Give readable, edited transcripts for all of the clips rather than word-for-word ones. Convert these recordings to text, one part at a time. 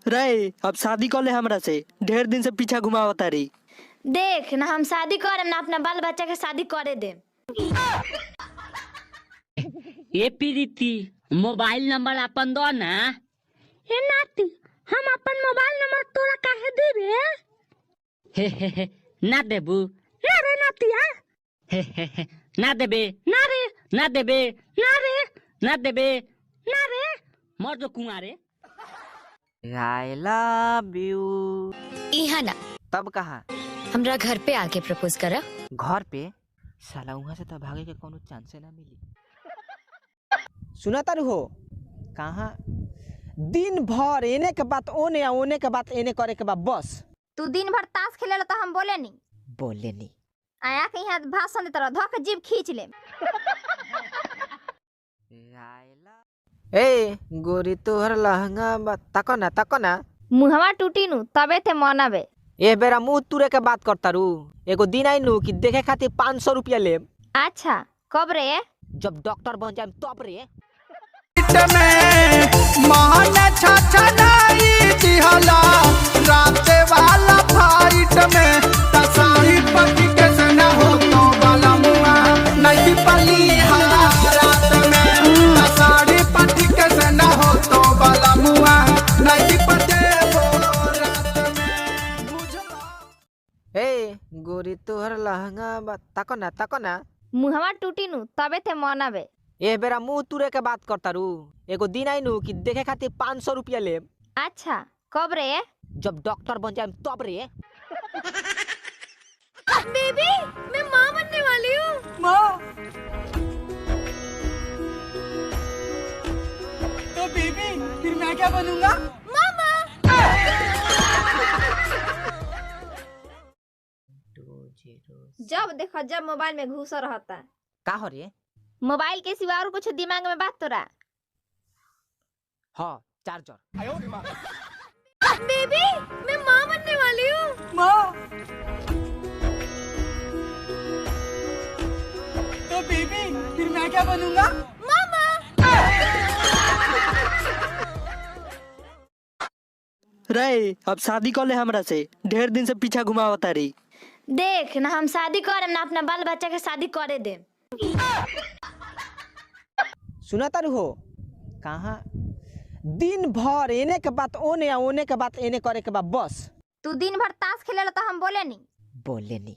रे अब शादी कर ले हमरा से, ढेर दिन से पीछा घुमावता रही। देख ना हम शादी करम ना अपना बाल बच्चा के शादी करे दे। ए प्रीति, मोबाइल नंबर अपन दो ना। ए नाती, हम अपन मोबाइल नंबर तोरा काहे देबे? हे हे हे, ना देबू। ए रे नातिया, हे हे हे, ना देबे, ना रे, ना देबे, ना रे, ना देबे, ना रे, मर जो कुंवारे। I love you. इहा ना। तब कहा? हमरा घर पे आके प्रपोज करा। घर पे? साला वहाँ से तो भागे के कोनो चांस ना मिली। सुना तारू हो कहाँ दिन भर एने के बात ओने आ ओने के बात एने करे के बा बस। तू दिन भर ताश खेलेला तो हम बोले नहीं। बोले नहीं। आया के यहाँ भाषण देता रह, धो के जीभ खींच ले। ए गोरी तोहर लहंगा बा, तको ना तको ना। मुहवा टूटी नु तबे ते मनाबे। ए बेरा मुंह तुरे के बात करता रू, एगो दिन आई नु कि देखे खातिर 500 रुपया ले। अच्छा कब रे? जब डॉक्टर बन जाए तब रे। ए गोरी तोहर लहंगा बा, तको ना तको ना। मुहवा टूटी नु तबे ते मनाबे। ए बेरा मुंह तुरे के बात करता रू, एगो दिन आई नु कि देखे खातिर 500 रुपया ले। अच्छा कब रे? जब डॉक्टर बन जाए तब रे। बेबी मैं माँ बनने वाली हूँ। माँ तो बेबी फिर मैं क्या बनूंगा? मामा। जब देखो जब मोबाइल में घुसा रहता। का हो रे? मोबाइल के सिवा और कुछ दिमाग में बात तोरा? हाँ चार्जर। बेबी मैं माँ बनने वाली हूँ। माँ तो बेबी फिर मैं क्या बनूंगा? मामा। रे अब शादी कर ले हमरा से, ढेर दिन से पीछा घुमावता रही। देख ना हम शादी करम ना अपना बाल बच्चा के शादी करे दे। सुना तारू हो कहाँ दिन भर एने के बात ओने आ ओने के बात एने करे के बा बस। तू दिन भर ताश खेलेला तो हम बोले नहीं। बोले नहीं।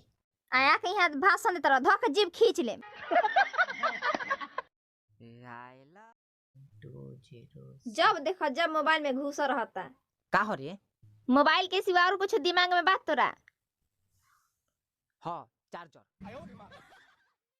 आया के यहाँ भाषण देता रह, धो के जीभ खींच ले। जब देखो जब मोबाइल में घुसा रहता। का हो रे? मोबाइल के सिवा और कुछ दिमाग में बात तोरा? हाँ चार्जर।